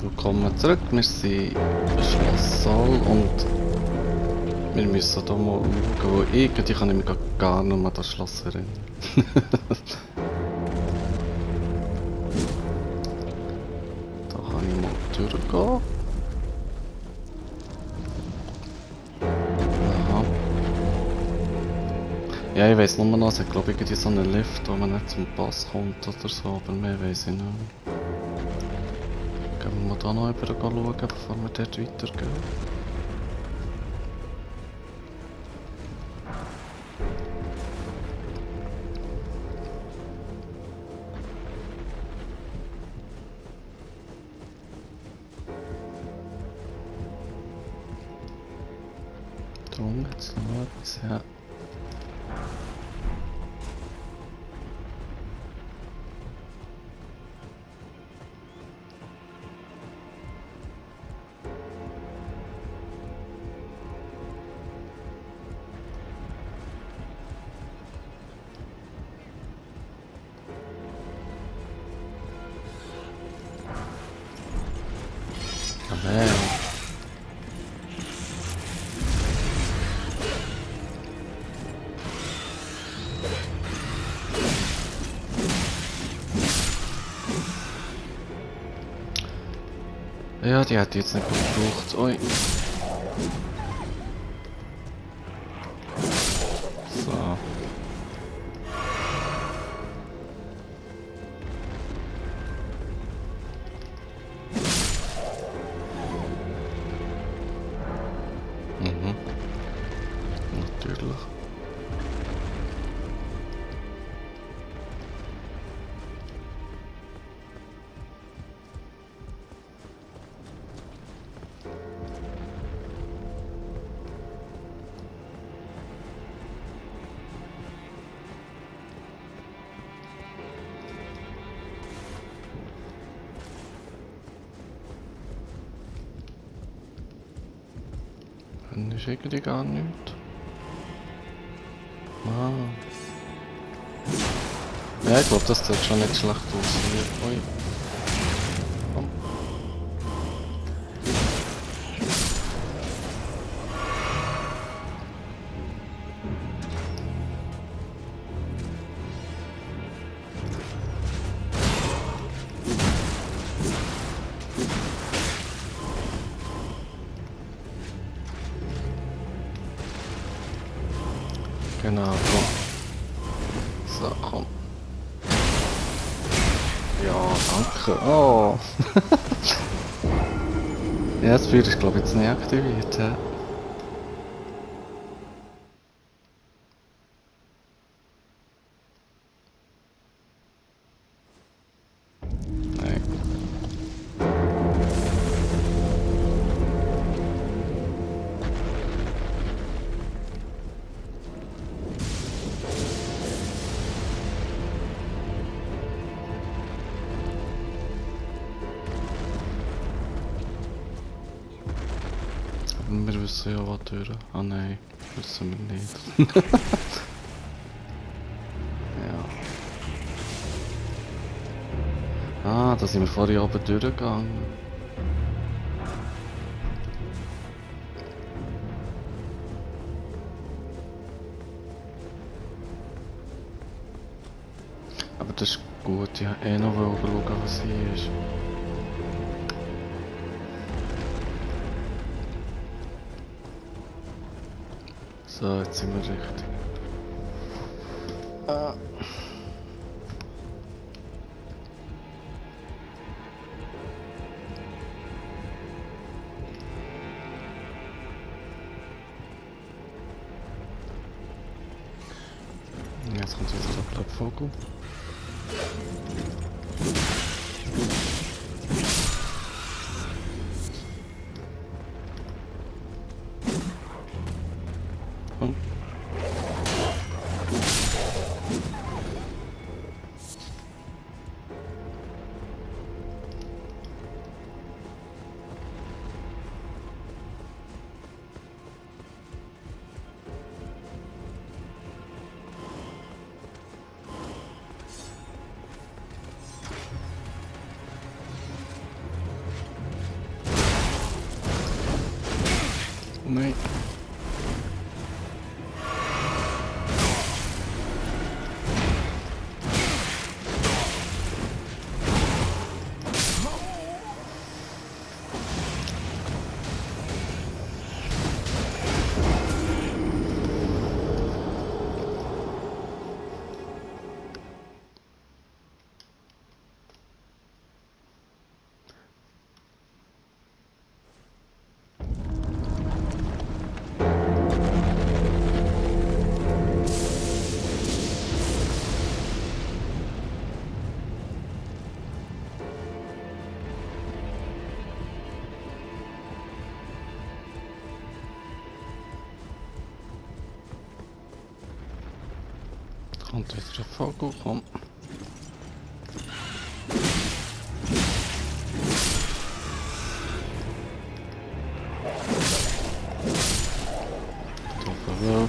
Willkommen zurück, wir sind im Schlosssaal und wir müssen hier mal schauen, wo irgendwie kann ich mich gar nicht mehr an das Schloss erinnern. Da kann ich mal durchgehen. Aha. Ja, ich weiss nur noch, es hat glaube ich irgendwie so einen Lift, wo man nicht zum Pass kommt oder so, aber mehr weiss ich nicht. Gehen wir mal da noch rüber schauen, bevor wir dort weitergehen. Drum, jetzt noch etwas, ja. Aber ja, die hat jetzt nicht gebraucht. Ui. So. Mhm. Natürlich. Dann ist irgendwie gar nichts. Ah. Ja, ich glaube, das sieht schon nicht schlecht aus hier. Ui. Komm. Genau, komm. So, komm. Ja, danke. Oh. Ja, das Feuer ist glaube ich jetzt nicht aktiviert. Ja. Nein. Aber wir wissen ja, was durch. Ah nein, wissen wir nicht. Ja. Ah, da sind wir vorhin oben durchgegangen. Aber das ist gut, ich wollte eh noch schauen, was hier ist. So, jetzt sind wir richtig. Ah. Jetzt kommt wieder der Blattvogel. Oh. Nein. Kommt wieder ein Vogel, komm. Verwirf.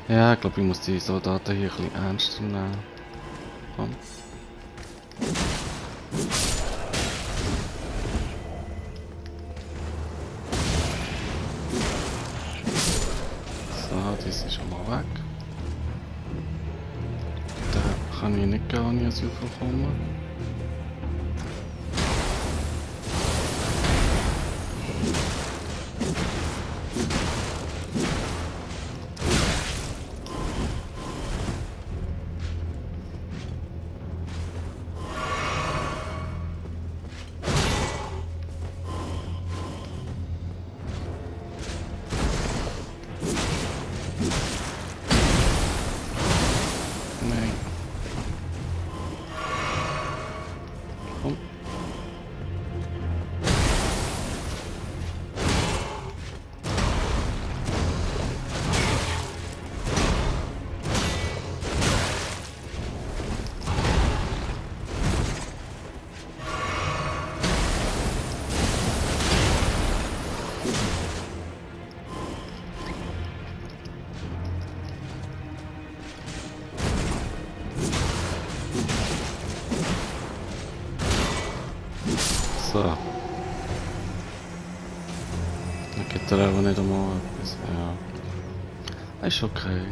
Ja, ich glaube, ich muss die Soldaten hier ein bisschen ernster nehmen. Komm. So, die sind schon mal weg. Da kann ich nicht gar nicht rauskommen. Nein. Komm. So. Dann gibt er aber nicht einmal etwas. Ja. Ist okay.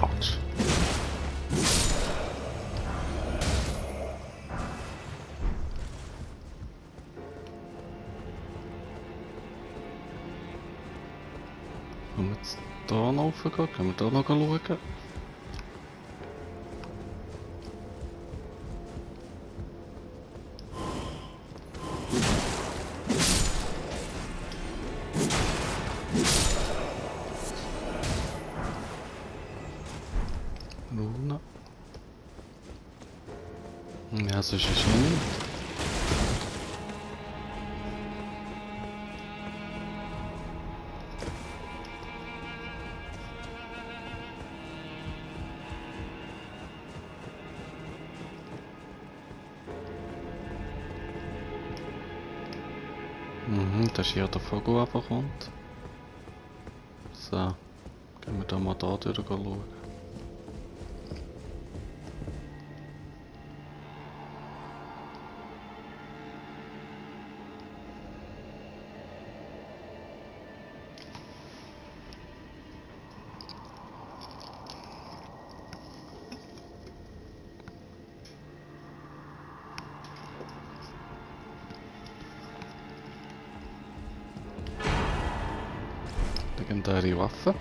Autsch. Können wir jetzt hier noch raufgehen? Können wir hier noch schauen? Luna. Ja, so ist es nicht. Das ist hier der Vogel runterkommt. So. Gehen wir da mal da durch schauen. Legendäre Waffe.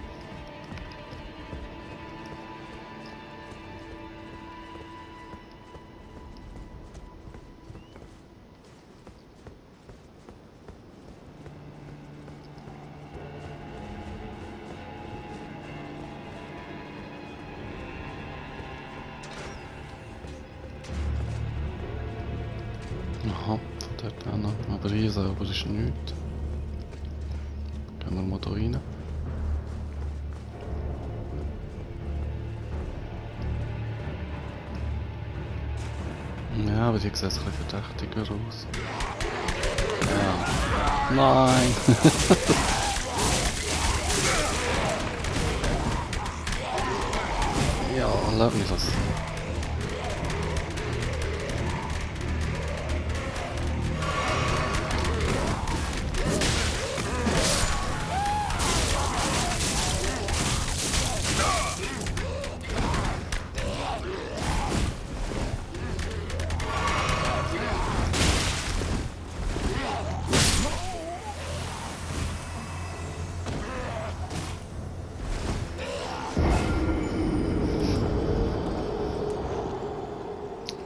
Aha, von dort auch noch. Aber hier selber ist nichts. Gehen wir mal da rein. Ja, aber die sieht ein bisschen verdächtiger aus. Ja. Nein! Ja, lass mich das.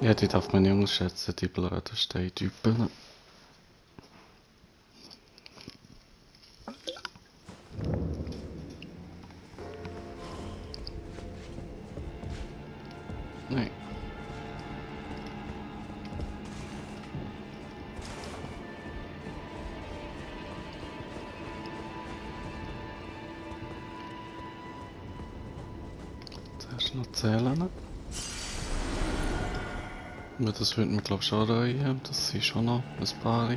Ja, die darf man nicht unterschätzen, die blöden Steintypen. Nein. Zuerst noch zählen. Aber das würde mir glaube ich schon reuen, das sind schon noch ein paar. So,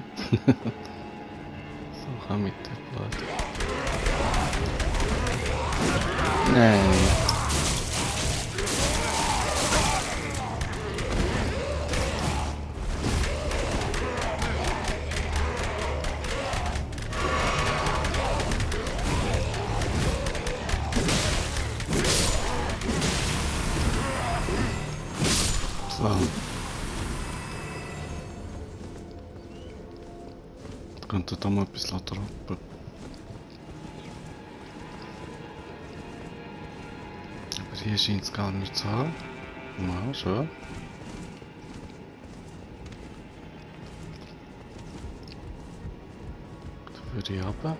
komm mit der Blöde. Nein. So. Könnte da mal etwas droppen. Aber hier scheint es gar nicht zu haben. Na, schon. Da würde ich runter.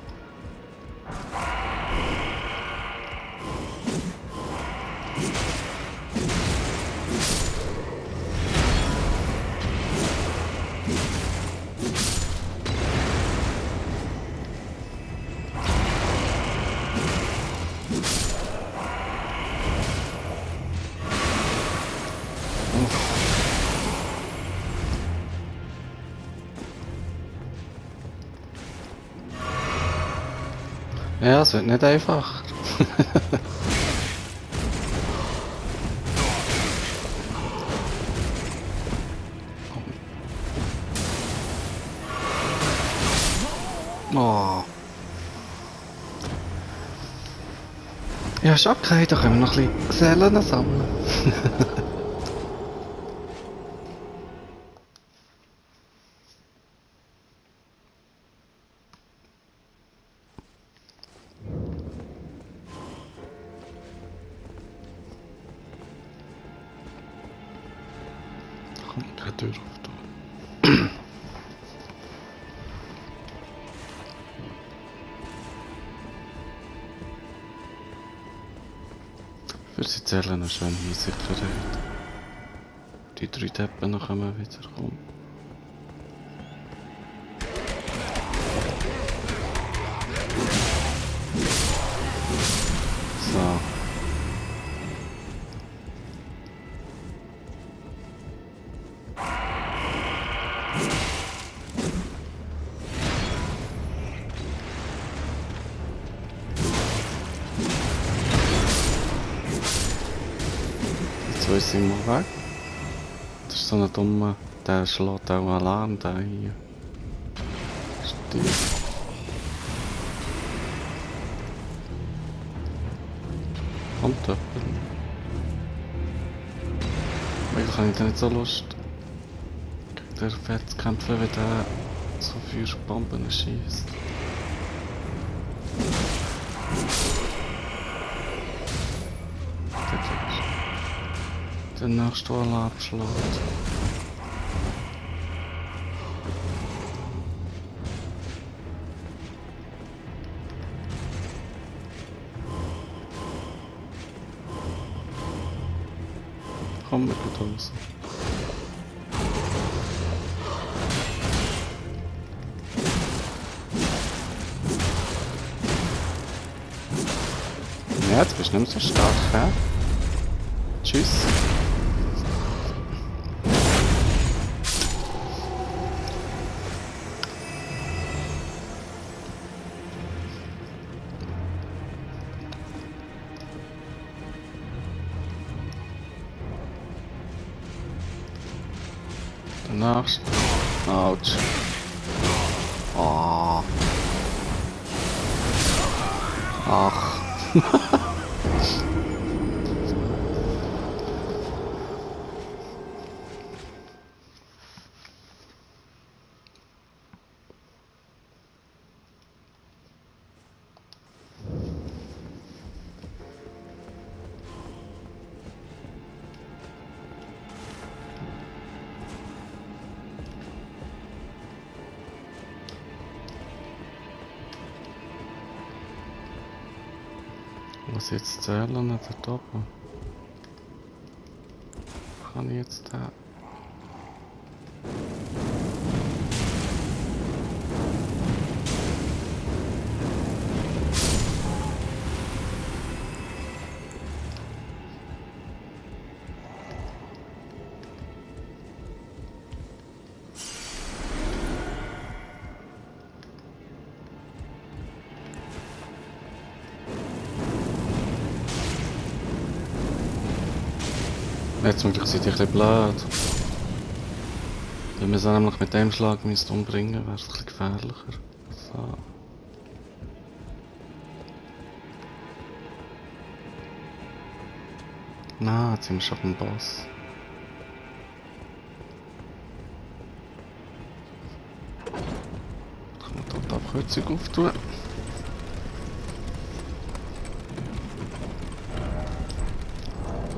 Ja, es wird nicht einfach. Oh. Ja, ist okay, da können wir noch ein bisschen Gesellen sammeln. Da kommt keine Tür auf da. Für sie zählen eine schöne Sicherheit. Die 3 Treppen noch kommen wieder kommen. So. Jetzt sind wir weg. Das ist so ein dummer, der schlägt auch Alarm, der hier. Stimmt. Kommt jemand? Eigentlich habe ich da nicht so Lust, gegen den Pferd zu kämpfen, wenn der so Feuerbomben schießt. Der nächste Alarm schlägt. Komm, wir gehen raus. Ja, jetzt bist du nicht mehr so stark, hä? Tschüss. Der nächste. Autsch. Oh. Ach. Was jetzt zählen, dort oben? Kann ich jetzt da? Jetzt sind ich ein bisschen blöd. Wenn wir sie nämlich mit dem Schlag umbringen, wäre es ein bisschen gefährlicher. So. Na, jetzt sind wir schon beim Boss. Kann man dort die Abkürzung auftun?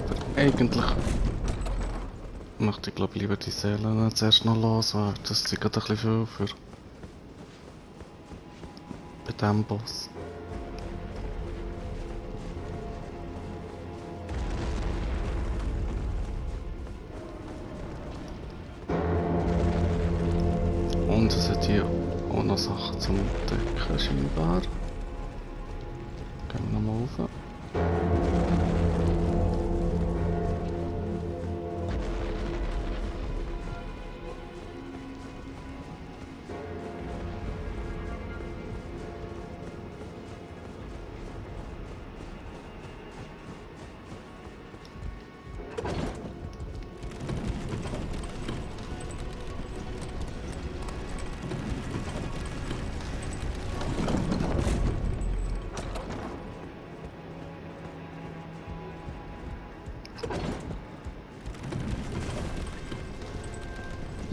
Aber eigentlich möchte ich glaube lieber die Seelen zuerst noch loswerden. Das ist gerade ein bisschen viel für bei diesem Boss. Und es hat hier auch noch Sachen zum Entdecken scheinbar. Gehen wir nochmal rauf.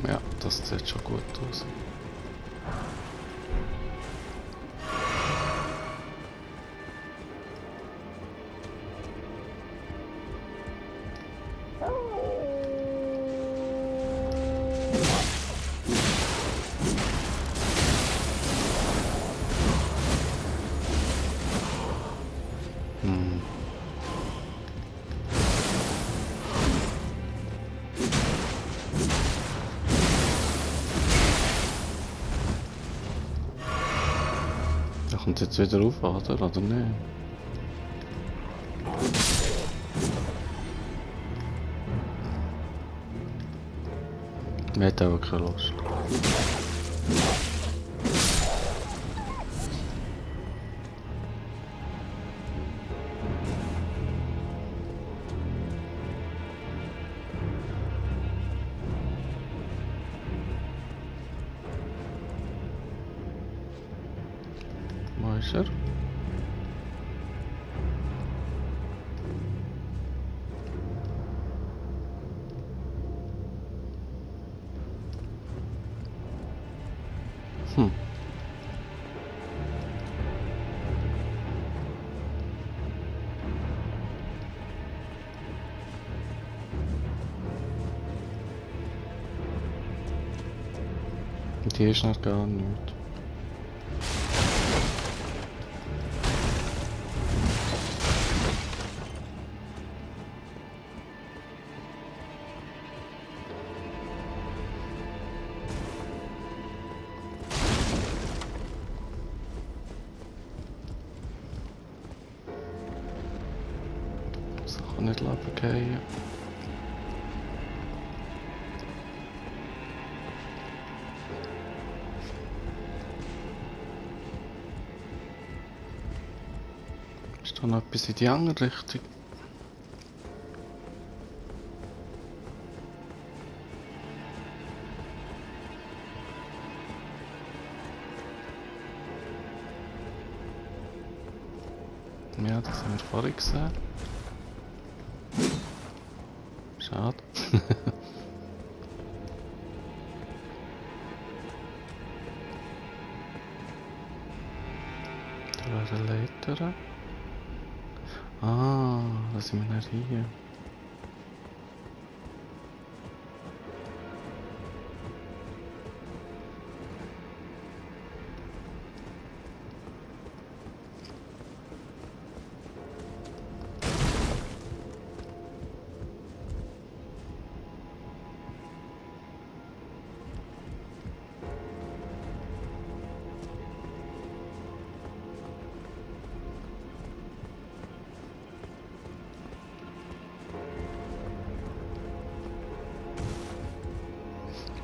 Ja, das sieht schon gut aus. Hm. Da kommt jetzt wieder rauf, oder nicht? Mir hat auch keine Lust. Wo ist er? Hm. Und hier ist noch gar nichts. nicht runterfallen. Ist da noch etwas in die andere Richtung? Ja, das haben wir vorhin gesehen. Schade. Da wäre eine Leiter. Ah, da sind wir nicht hier.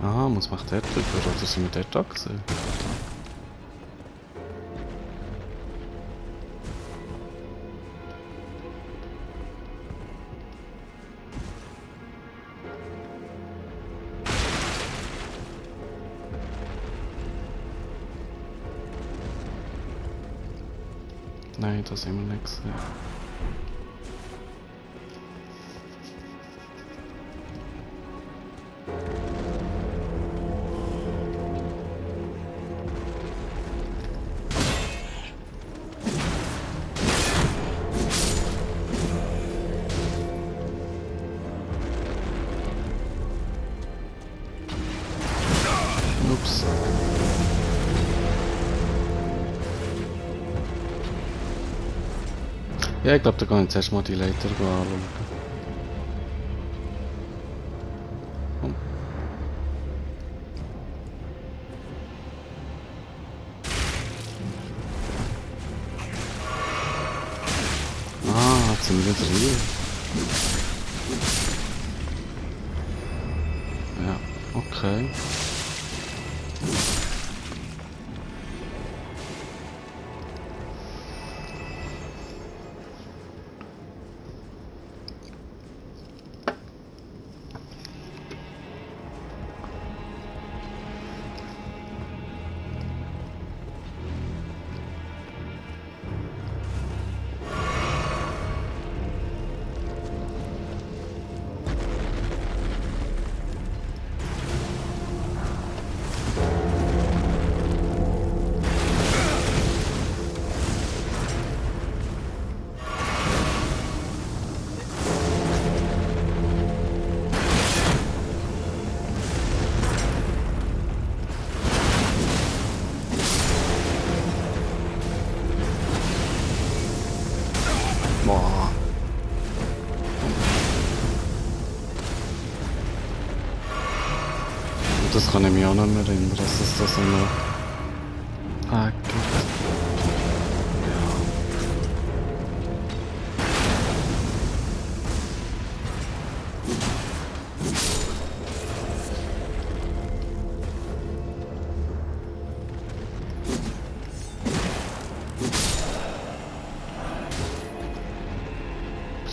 Ah, muss man dort drüber, oder sind wir dort da gewesen? Nein, das sind wir nicht gesehen. Ups. Ja, ich glaube, da kann ich zuerst mal die Leiter anschauen. Komm. Ah, jetzt sind wir wieder hier. Ja, okay. Boah. Und das kann ich mich auch nicht mehr erinnern, dass es das immer gibt.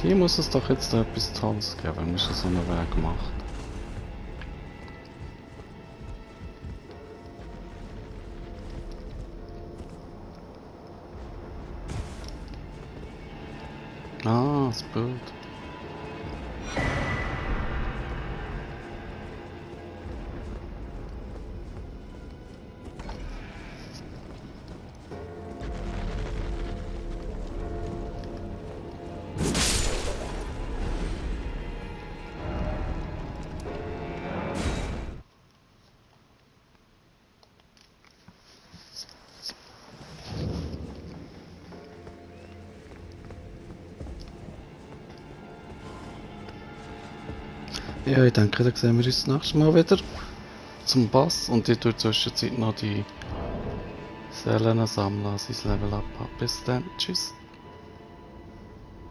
Hier muss es doch jetzt etwas Tolles geben, wenn man schon so einen Weg macht. Ah, das Bild. Ja, ich denke, da sehen wir uns das nächste Mal wieder zum Boss und ich tue in der Zwischenzeit noch die Seelen sammeln, sein Level up. Bis dann, tschüss.